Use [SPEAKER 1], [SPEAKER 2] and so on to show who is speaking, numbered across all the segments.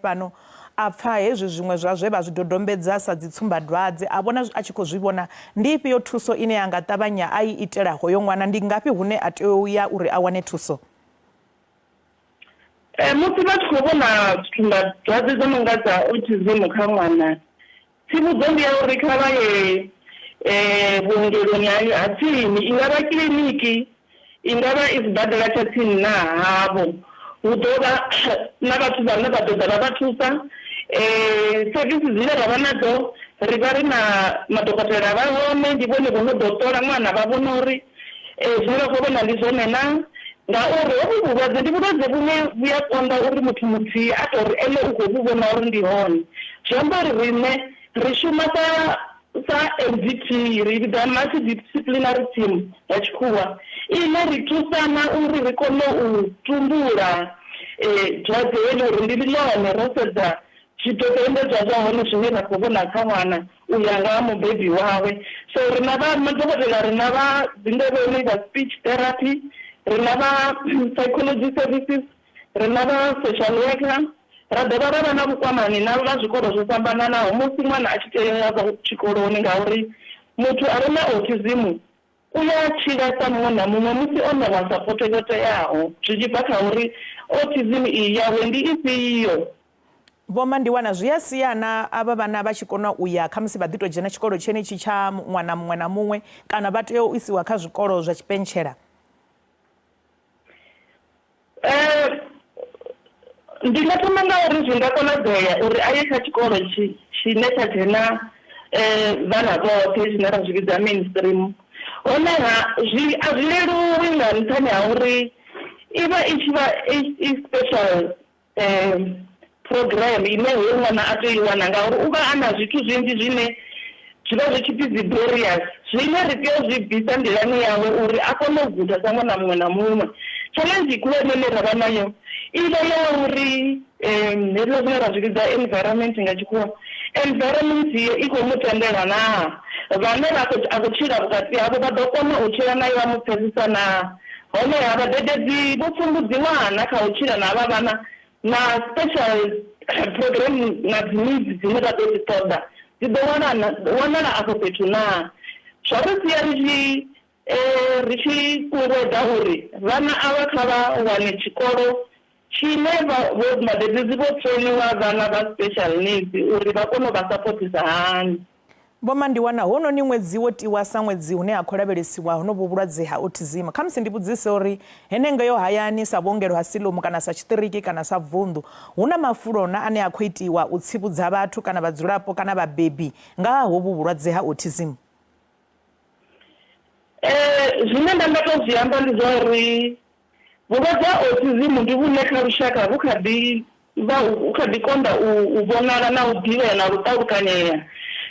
[SPEAKER 1] Fhano a pfa hezwi zwiṅwe zwa zwe vha zwi dodombedza sa dzitsumbadwadze, a vhona a tshi khou zwi vhona, ndi ifhio thuso ine a nga ṱavhanya a i itela hoyo ṅwana? Ndi ngafhi hune a tea u ya uri a wane thuso?
[SPEAKER 2] Musi vha tshi khou vhona tsumbadwadze dzo no nga dza autism kha ṅwana, tsivhudzo ndi ya uri kha vha ye vhuongeloni ha tsini, i nga vha kiḽiniki, i nga vha i sibadela tsha tsini na havho. Hu ḓo vha na vhathu vhane vha ḓo ḓa vha vha thusa. Sevisi dzine ra vha nadzo ri vha ri na madokotela vha hone, ndi vhone vho no ḓo ṱola ṅwana vha vhona uri zwine vha khou vhona ndi zwone naa. Ngauri hovhu vhulwadze ndi vhulwadze vhune vhu a konḓa uri muthu muthihi a tou ri ene u khou vhu vhona uri ndi hone. Zwi amba uri riṋe ri shuma sa sa MDT, ri i vhidza Multidisciplinary Team nga tshikhuwa, ine ri thusana uri ri kone u tumbula dwadze heḽi uri ndi ḽone ro sedza zwidodombedzwa zwa hone zwine ra khou vhona kha ṅwana u ya nga ha mubebi wawe. So ri na vha madokotela, ri na vha dzinḓevheni vha speech therapy, ri na vha psychology services, ri na vha social worker, ra dovha ra vha na vhukwamani na vha zwikolo zwo fhambananaho musi ṅwana a tshi tea u ya tshikoloni ngauri muthu a re na autism U ya tshila sa muṅwe na muṅwe musi o ṋewa sapoto yo teaho, zwi tshi bva kha uri autism iyi yawe ndi ifhio.
[SPEAKER 1] Vho Mandiwana, Zwi a siana avha vhana vha tshi kona u ya khamusi vha ḓi tou dzhena tshikolo tshenetshi tsha ṅwana muṅwe na muṅwe kana vha tea u isiwa kha zwikolo zwa tshipentshela?
[SPEAKER 2] Ndi nga thoma nga uri zwi nga konadzea uri a ye kha tshikolo tshi tshine tsha dzhena vhana vhoṱhe zwine ra zwi vhidza mainstream, honeha zwi a zwi leluwi nga nṱhani ha uri i vha i tshi vha i special program ine hoyu ṅwana a tea u i wana ngauri u vha a na zwithu zwinzhi zwine zwi vha zwi tshi pfi dzi barriers zwine ri tea u zwi bvisa nḓilani yawe uri a kone u guda sa ṅwana muṅwe na muṅwe. Challenge khulwane ine ra vha nayo i vha ya uri hezwiḽa zwine ra zwi vhidza environment nga tshikhuwa, environment iyo i khou mu tendela naa, vhane vha khou a khou tshila vhukati havho vha ḓo kona u tshila naye vha mu pfesesa naa. Honeha vhadededzi vho pfumbudziwa na kha u tshila na havha vhana na special program na dzi needs dzine vha ḓo dzi ṱoḓa dzi ḓo wanala wanala afho fhethu naa. Zwa ri sia ri tshi ri tshi kunguwedza uri vhana avha kha vha wane tshikolo tshine vha vho vhadededzi vho trainiwa vhana vha special needs uri vha kone u vha sapotisa hani.
[SPEAKER 1] Vho Mandiwana, hounoni ṅwedzi wo tiwa sa ṅwedzi hune ha khou lavhelesiwa honovhu vhulwadze ha autism. Khamusi ndi vhudzise uri henengeo hayani sa vhuongelo ha Siloam kana sa tshiṱiriki kana sa vunḓu, hu na mafulo na ane a khou itiwa u tsivhudza vhathu kana vhadzulapo kana vhabebi nga ha hovhu vhulwadze ha autism?
[SPEAKER 2] Zwine nda nga tou zwi amba ndi zwa uri Vhulwadze ha autism ndi vhune kha lushaka vhu kha ḓi vha hu kha ḓi konḓa u vhonala na u ḓivhea na u ṱalukanyea.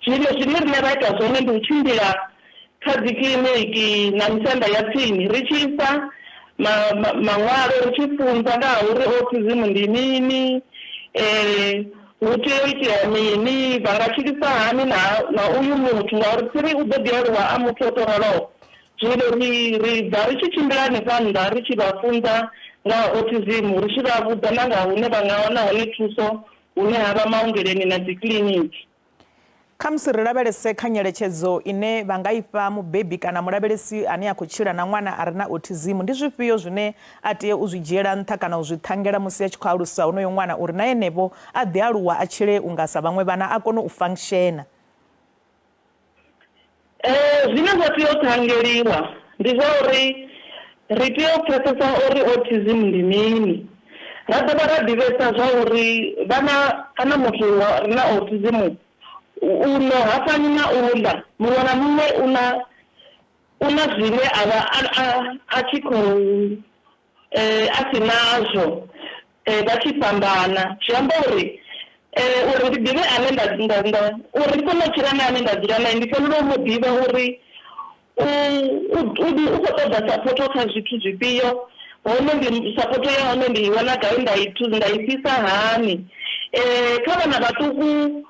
[SPEAKER 2] Zwino zwine riṋe ra ita zwone ndi u tshimbila kha dzi kiḽiniki na misanda ya tsini ri tshi isa maṅwalo ri tshi funza nga ha uri autism ndi mini, hu tea u itea mini, vha nga tshilisa hani na na uyu muthu ngauri tsiri u ḓo ḓi aluwa a muthu o tou raloho. Zwino ri ri bva ri tshi tshimbila hanefha nnḓa ri tshi vha funza nga ha autism, ri tshi vha vhudza na nga hune vha nga wana hone thuso hune ha vha maongeloni na dzi kiḽiniki.
[SPEAKER 1] Khamusi ri lavhelese kha nyeletshedzo ine vha nga i fha mubebi kana mulavhelesi ane a khou tshila na ṅwana a re na autism. Ndi zwifhio zwine a tea u zwi dzhiela nṱha kana u zwi ṱhangela musi a tshi khou alusa honoyo ṅwana uri na enevho a ḓi aluwa a tshile u nga sa vhaṅwe vhana a kone u fankishena?
[SPEAKER 2] Zwine zwa tea u ṱhangeliwa ndi zwa uri ri tea u pfesesa uri autism ndi mini, ra dovha ra ḓivhesa zwa uri vhana kana muthu wa re na autism uno ha fani na uḽa, muṅwe na muṅwe u na u na zwine a vha a a tshi khou a si nazwo vha tshi fhambana. Zwi amba uri uri ndi ḓivhe ane nda nda nda uri ndi kone u tshila na ane nda dzula nae ndi fanela u mu ḓivha uri u u u khou ṱoḓa sapoto kha zwithu zwifhio hone ndi sapoto ya hone ndi i wana gai nda i nda i fhisa hani. Kha vhana vhaṱuku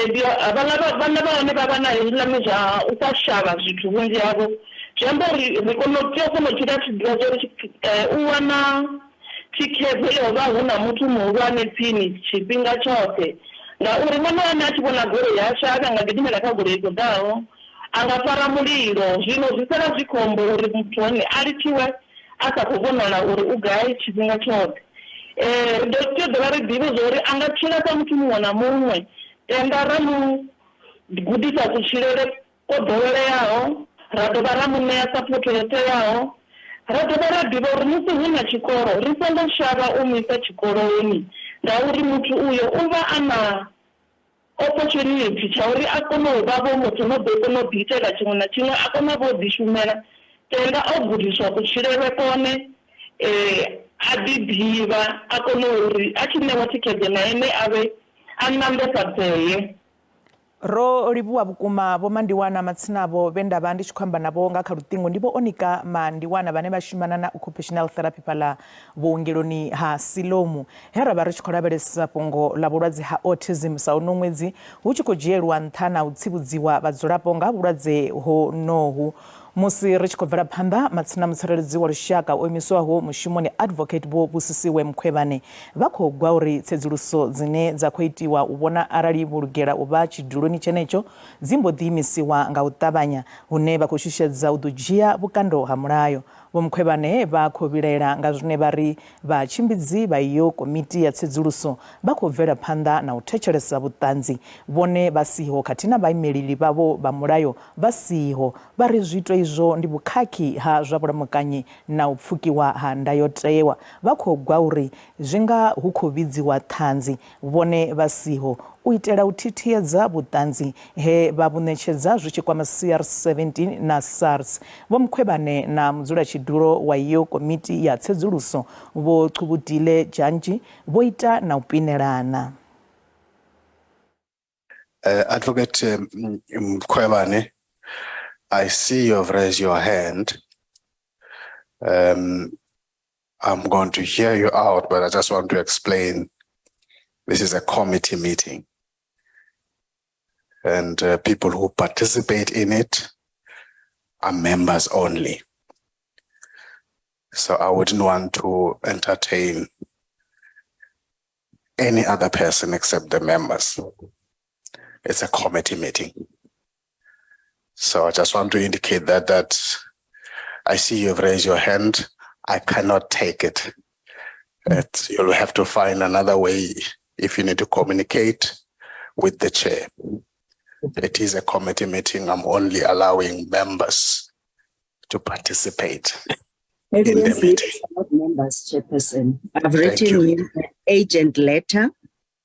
[SPEAKER 2] Ndi havhaḽa vhana vha hone vha vha na hezwiḽani zwa u sa shavha zwithu vhunzhi havho, zwi amba uri ri kona u tea u kona u tshila tshi ḓivha zwa uri u wana Thikhedzo ya u vha hu na muthu muhulwane tsini tshifhinga tshoṱhe ngauri ṅwana waṋu a tshi vhona goloi a shavhe, a nga gidimela kha goloi i khou ḓaho, a nga fara mulilo. Zwino zwi sala zwi khombo uri muthu hone a litshiwe a sa khou vhonala uri u gai tshifhinga tshoṱhe. Ri ḓo tea u dovha ri ḓivhe zwa uri a nga tshila sa muthu muṅwe na muṅwe tenda ra mu gudisa kutshilele kwo ḓoweleaho, ra dovha ra mu ṋea saphotho yo teaho, ra dovha ra ḓivha uri musi hu na tshikolo ri songo shavha u mu isa tshikoloni ngauri muthu uyo u vha a na opportunity tsha uri a kone u vha vho muthu no ḓo kona u ḓiitela tshiṅwe na tshiṅwe a kona vho ḓi shumela tenda o gudiswa kutshilele kone a ḓi ḓivha a kone uri a tshi ṋewa thikhedzo na ene a vhe a ṋambesadze.
[SPEAKER 1] Ro livhuwa vhukuma Vho Mandiwana Matsinavho vhe nda vha ndi tshi khou amba navho nga kha luṱingo. Ndi Vho Onika Mandiwana vhane vha shumana na occupational therapy fhaḽa vhuongeloni ha Silomu he ra vha ri tshi khou lavhelesa fhungo ḽa vhulwadze ha autism sa uno ṅwedzi hu tshi khou dzhielwa nṱha na u tsivhudziwa vhadzulapo nga ha vhulwadze honohu. Musi ri tshi khou bvela phanḓa, matsina mutsireledzi wa lushaka o imiswaho mushumoni Advocate Vho Busisiwe Mkhwebane vha khou gwa uri tsedzuluso dzine dza khou itiwa u vhona arali vho lugela u vha tshiduloni tshenetsho dzi mbo ḓi imisiwa nga u ṱavhanya, hune vha khou shushedza u ḓo dzhia vhukando ha mulayo. Vho Mkhwebane vha khou vhilaela nga zwine vha ri vhatshimbidzi vha iyo komiti ya tsedzuluso vha khou bvela phanḓa na u thetshelesa vhuṱanzi vhone vha siho khathihi na vhaimeleli vhavho vha mulayo vha siho. Vha ri zwiito izwo ndi vhukhakhi ha zwa vhulamukanyi na u pfukiwa ha ndayotewa. Vha khou gwa uri zwi nga hu khou vhidziwa ṱhanzi vhone vha siho u itela u thithiedza vhuṱanzi he vha vhu ṋetshedza zwi tshi kwama CR17 na SARS. Vho Mkhwebane na mudzulatshidulo wa iyo komiti ya tsedzuluso Vho Qubudile Dyantyi vho ita na u pinelana.
[SPEAKER 3] Advocate Mkhwebane, I see you have raised your hand. I'm going to hear you out, but I just want to explain this is a committee meeting. And people who participate in it are members only. So I wouldn't want to entertain any other person except the members. It's a committee meeting. So I just want to indicate that I see you've raised your hand. I cannot take it. You'll have to find another way if you need to communicate with the chair. It is a committee meeting. I'm only allowing members to participate in the meeting.
[SPEAKER 4] Not members, Chairperson. I've written you an agent letter.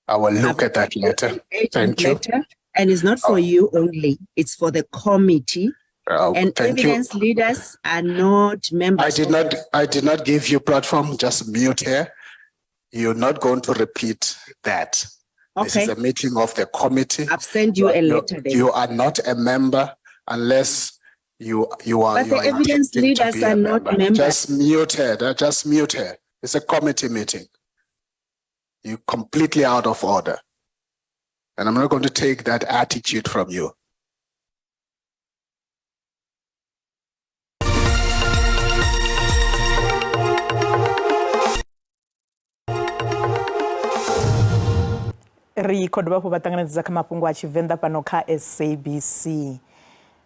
[SPEAKER 3] I will look at that letter. Thank you.
[SPEAKER 4] Letter, and it's not for you only. It's for the committee. And evidence leaders are not members.
[SPEAKER 3] I did not give you platform. Just mute here. You're not going to repeat that. Okay. This is a meeting of the committee.
[SPEAKER 4] I've sent you a letter.
[SPEAKER 3] Then. You are not a member unless you are.
[SPEAKER 4] But the evidence leaders are not members.
[SPEAKER 3] Just mute her. Just mute her. It's a committee meeting. You're completely out of order. And I'm not going to take that attitude from you.
[SPEAKER 1] Ri khou dovha hafhu vha ṱanganedza kha mafhungo a Tshivenḓa fhano kha SABC.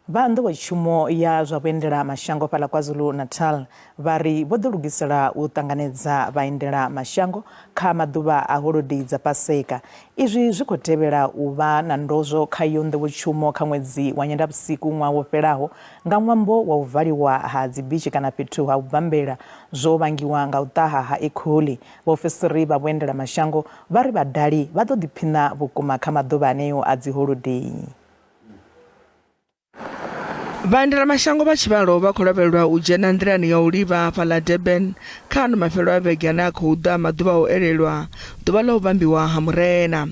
[SPEAKER 1] Vha nḓowetshumo ya zwa vhuendela mashango fhaḽa KwaZulu-Natal vha ri vho ḓilugisela u ṱanganedza vhaendela mashango kha maḓuvha a holodei dza Paseka. Izwi zwi khou tevhela u vha na ndozwo kha iyo nḓowetshumo kha ṅwedzi wa Nyendavhusiku ṅwaha wo fhelaho nga ṅwambo wa u valiwa ha dzibitshi kana fhethu ha u bambela zwo vhangiwa nga u ṱaha ha E. coli. Vhaofisiri vha vhuendelamashango vha ri vhadali vha ḓo ḓiphiṋa vhukuma kha maḓuvha aneo a dziholodei.
[SPEAKER 5] Vhaendelamashango vha tshivhalo vha khou lavhelelwa u dzhena nḓilani ya u livha fhaḽa Durban kha ano mafhelo a vhege ane a khou ḓa maḓuvha a u elelwa ḓuvha ḽa u vhambiwa ha Murena.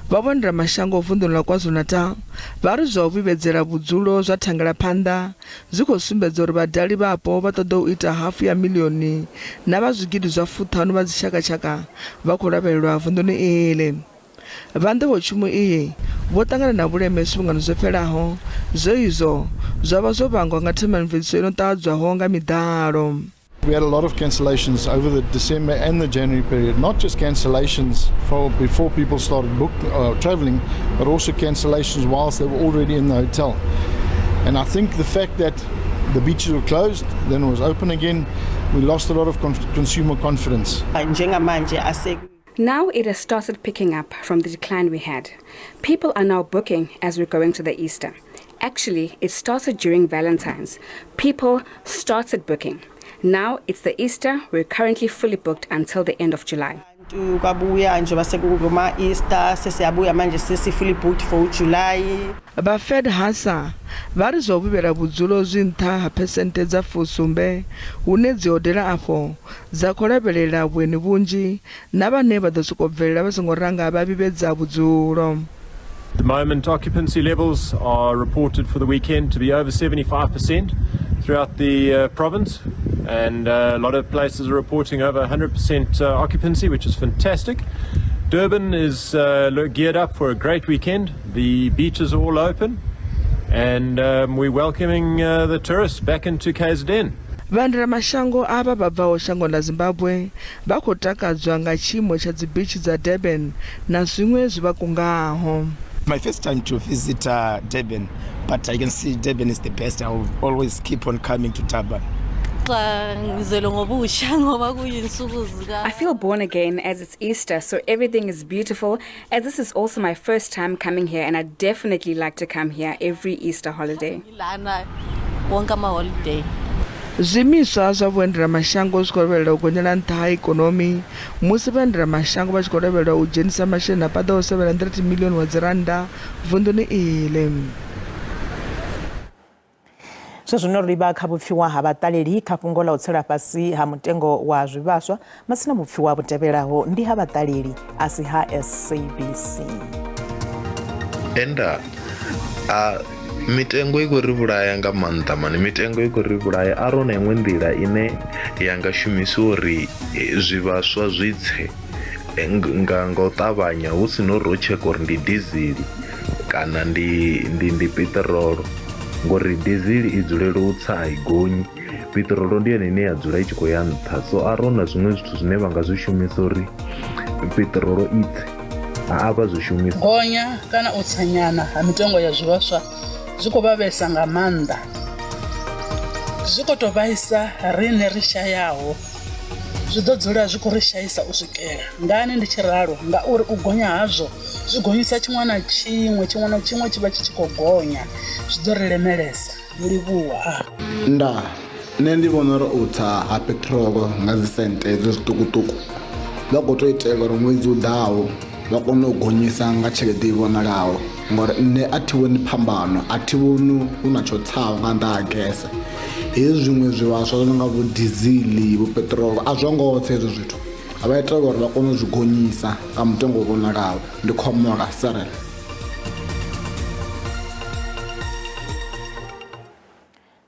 [SPEAKER 5] Vha vhuendelamashango vunḓuni ḽa KwaZulu-Natal vha ri zwa u vhivhedzela vhudzulo zwa thangelaphanḓa zwi khou sumbedza uri vhadali vhapo vha ṱoḓa u ita hafu ya miḽioni na vha zwigidi zwa fuṱhanu vha dzitshakatshaka vha khou lavhelelwa vunḓuni iḽi. Vha nḓowetshumo iyi vho ṱangana na vhuleme zwifhingani zwo fhelaho zwe izwo zwa vha zwo vhangwa nga themamveledziso i no ṱahadzwaho nga miḓalo.
[SPEAKER 6] We had a lot of cancellations over the December and the January period, not just cancellations for before people started traveling, but also cancellations whilst they were already in the hotel. And I think the fact that the beaches were closed, then it was open again, we lost a lot of consumer confidence.
[SPEAKER 7] Now it has started picking up from the decline we had. People are now booking as we're going to the Easter. Actually, it started during Valentine's. People started booking. Now it's the Easter. We're currently fully booked until the end of July.
[SPEAKER 8] Kwabuya njengoba sekuma Easter sesiyabuya manje sesi fully booked for July.
[SPEAKER 5] Vha FEDHASA vha ri zwa u vhivhela vhudzulo zwi nṱha ha phesenthe dza 70 hune dzi hodela afho dza khou lavhelela vhueni vhunzhi na vhane vha ḓo sokou bvelela vha songo ranga vha vhivhedza vhudzulo.
[SPEAKER 9] At the moment, occupancy levels are reported for the weekend to be over 75% throughout the province, and a lot of places are reporting over 100% occupancy, which is fantastic. Durban is geared up for a great weekend. The beaches are all open, and we're welcoming the tourists back into KZN.
[SPEAKER 5] Vhaendelamashango avha vha bvaho shangoni ḽa Zimbabwe vha khou takadzwa nga tshiimo tsha dzibitshi dza Durban na zwiṅwe zwi vha kungaho.
[SPEAKER 10] My first time to visit Durban, but I can see Durban is the best. I will always keep on coming to Durban.
[SPEAKER 11] Ngizelwe ngobusha ngoba kuyinsuku zika
[SPEAKER 7] I feel born again as it's Easter, so everything is beautiful. As this is also my first time coming here, and I definitely like to come here every Easter holiday.
[SPEAKER 11] Lana wonke ama-holiday.
[SPEAKER 5] Zwiimiswa zwa vhuendelamashango zwi khou lavhelela u gonyela nṱha ha ikonomi musi vhaendelamashango vha tshi khou lavhelelwa u dzhenisa masheleni a paḓaho 700 milioni wa dzirannda vunḓuni iḽi.
[SPEAKER 1] Zwe zwino ri livha kha vhupfiwa ha vhaṱaleli kha fhungo ḽa u tsela fhasi ha mutengo wa zwivhaswa. Masina vhupfiwa vhu tevhelaho ndi ha vhaṱaleli a si ha SABC.
[SPEAKER 12] Enda a mitengo i khou ri vhulaya nga maanḓa mani, mitengo i khou ri vhulaya. A ro na iṅwe nḓila ine ya nga shumisiwa uri zwivhaswa zwi tse nga u ṱavhanya, hu si no ro tsheka uri ndi diesel kana ndi peṱirolo, ngori diesel i dzulela u tsa, a i gonyi. Peṱirolo ndi yone ine ya dzula i tshi khou ya nṱha. So a ro na zwiṅwe zwithu zwine vha nga zwi shumisa uri peṱirolo i tse, a vha zwi shumisa.
[SPEAKER 13] Gonya kana u tsanyana ha mitengo ya zwivhaswa zwi khou vhavhesa nga maanḓa, zwi khou tou vhaisa riṋe ri shayaho, zwi ḓo dzula zwi khou ri shaisa u swikela ngani. Ndi tshi ralo ngauri u gonya hazwo zwi gonyisa tshiṅwe na tshiṅwe, tshiṅwe na tshiṅwe tshi vha tshi tshi khou gonya, zwi ḓo ri lemelesa. Ndo livhuwa.
[SPEAKER 14] Nda nṋe ndi vhona uri u tsa ha peṱirolo nga dzi sente hedzo zwiṱukuṱuku vha khou tou itela uri ṅwedzi u ḓaho vha kone u gonyisa nga tshelede i vhonalaho, ngori nṋe a thi vhoni phambano, a thi vhoni hu na tsho tsaho nga nnḓa ha gese. Hezwi zwiṅwe zwivhaswa zwo no nga vho dizili, vho peṱirolo, a zwo ngo tsa hezwo zwithu, vha itela uri vha kone u zwi gonyisa nga mutengo u vhonalaho. Ndi Khomola Serel.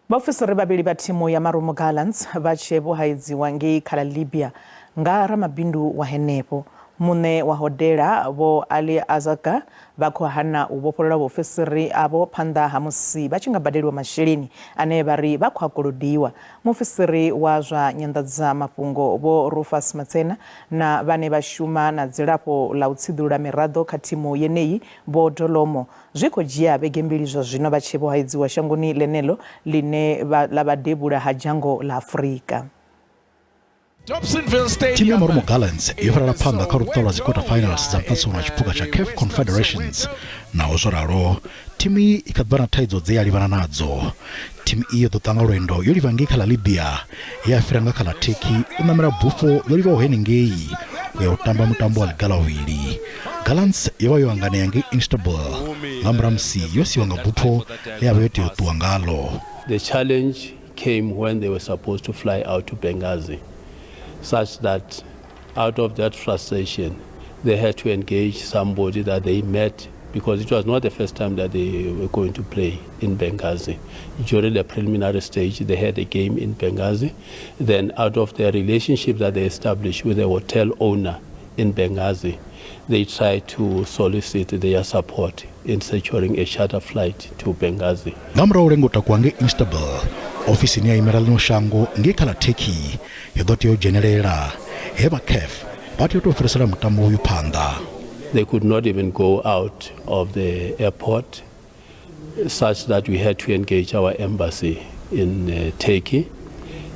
[SPEAKER 1] Vhaofisiri vhavhili vha thimu ya Marumo Gallants vha tshe vho haidziwa ngei kha ḽa Libya nga ramabindu wa henefho. Muṋe wa hodela Vho Ali Azaka vha khou hana u vhofholola vhaofisiri avho phanḓa ha musi vha tshi nga badeliwa masheleni ane vha ri vha khou a kolodiwa. Muofisiri wa zwa nyanḓadzamafhungo Vho Rufus Matsena na vhane vha shuma na dzilafho ḽa u tsiḓulula miraḓo kha thimu yeneyi Vho Dolomo zwi khou dzhia vhege mbili zwa zwino vha tshe vho haidziwa shangoni ḽeneḽo ḽine ḽa vha devhula ha dzhango ḽa Afrika.
[SPEAKER 15] Thimu ya Marumo Gallants yo fhirela phanḓa kha luṱa lwa dzi quarter finals dza muṱaṱisano wa tshiphuga tsha CAF Confederations. Naho zwo ralo, thimu iyi i kha ḓi vha na thaidzo dze ya livhana nadzo. Thimu iyi yo ḓo ṱanga lwendo yo livha ngei kha ḽa Libya, ye ya fhira nga kha ḽa Turkey u ṋamela bufho ḽo livhaho henengei u ya u tamba mutambo wa ḽigalavhili. Gallants yo vha yo hanganea ngei Istanbul nga murahu ha musi yo siwa nga bufho ḽe ya vha yo tea u ṱuwa ngaḽo.
[SPEAKER 16] The challenge came when they were supposed to fly out to Benghazi, such that out of that frustration, they had to engage somebody that they met, because it was not the first time that they were going to play in Benghazi. During the preliminary stage, they had a game in Benghazi. Then out of the relationship that they established with the hotel owner in Benghazi, They tried to solicit their support in securing a charter flight to Benghazi.
[SPEAKER 15] Nga murahu u lenga u takuwa ngei Istanbul, ofisi ine ya imela ḽino shango ngei kha ḽa Turkey yo ḓo tea u dzhenelela, he vha CAF vha tea u tou fhirisela mutambo uyu phanḓa.
[SPEAKER 16] They could not even go out of the airport, such that we had to engage our embassy in uh, Turkey.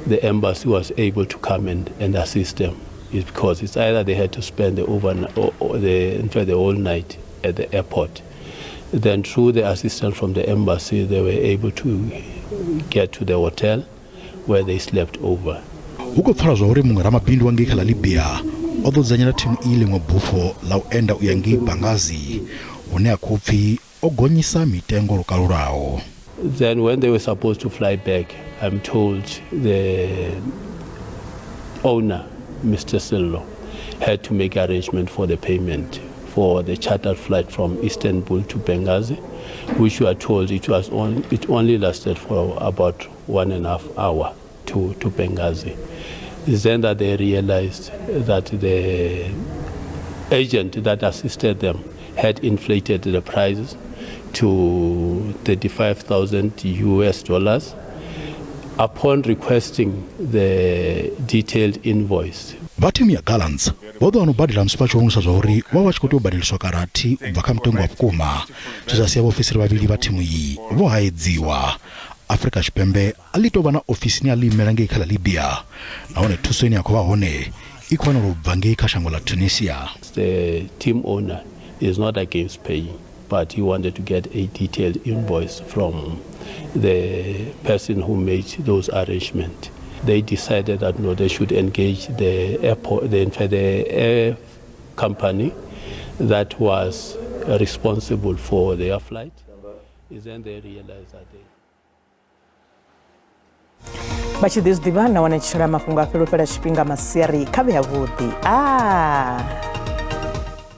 [SPEAKER 16] The embassy was able to come and, and assist them. It's because it's either they had to spend the, over, or, or the, in fact, the whole night at the airport. Then through the assistance from the embassy, they were able to get to the hotel where they slept over.
[SPEAKER 15] Hu khou pfala zwa uri muṅwe ramabindu wa ngei kha ḽa Libya o ḓo dzudzanyela thimu iyi ḽiṅwe bufho ḽa u enda u ya ngei Benghazi hune ha khou pfi o gonyisa mitengo lwo kalulaho.
[SPEAKER 16] Then when they were supposed to fly back, I'm told the owner, Mr. Sillo, had to make arrangement for the payment for the chartered flight from Istanbul to Benghazi, which we are told it was on, it only lasted for about 1.5 hour to, to Benghazi. It's then that they realized that the agent that assisted them had inflated the prices to 35,000 US dollars upon requesting the detailed invoice.
[SPEAKER 15] Vha thimu ya Gallants vho ḓo hana u badela musi vha tshi wanulusa zwa uri vho vha vha tshi khou tea u badeliswa karathi u bva kha mutengo wa vhukuma, zwe zwa sia vhaofisiri vhavhili vha thimu iyi vho haedziwa. Afrika Tshipembe a ḽi tou vha na ofisi ine ya ḽi imela ngei kha ḽa Libya nahone thuso ine ya khou vha hone i khou wanala u bva ngei kha shango ḽa Tunisia.
[SPEAKER 16] The team owner is not against paying, but he wanted to get a detailed invoice from the person who made those arrangements. They decided that no, they should engage the airport, the, in fact, the air company that was responsible for their flight. Then they realized that they
[SPEAKER 1] vha tshi ḓi zwi ḓivha na wane tshila mafhungo a fhelo fhela tshifhinga masiari kha vhe havhuḓi a ah.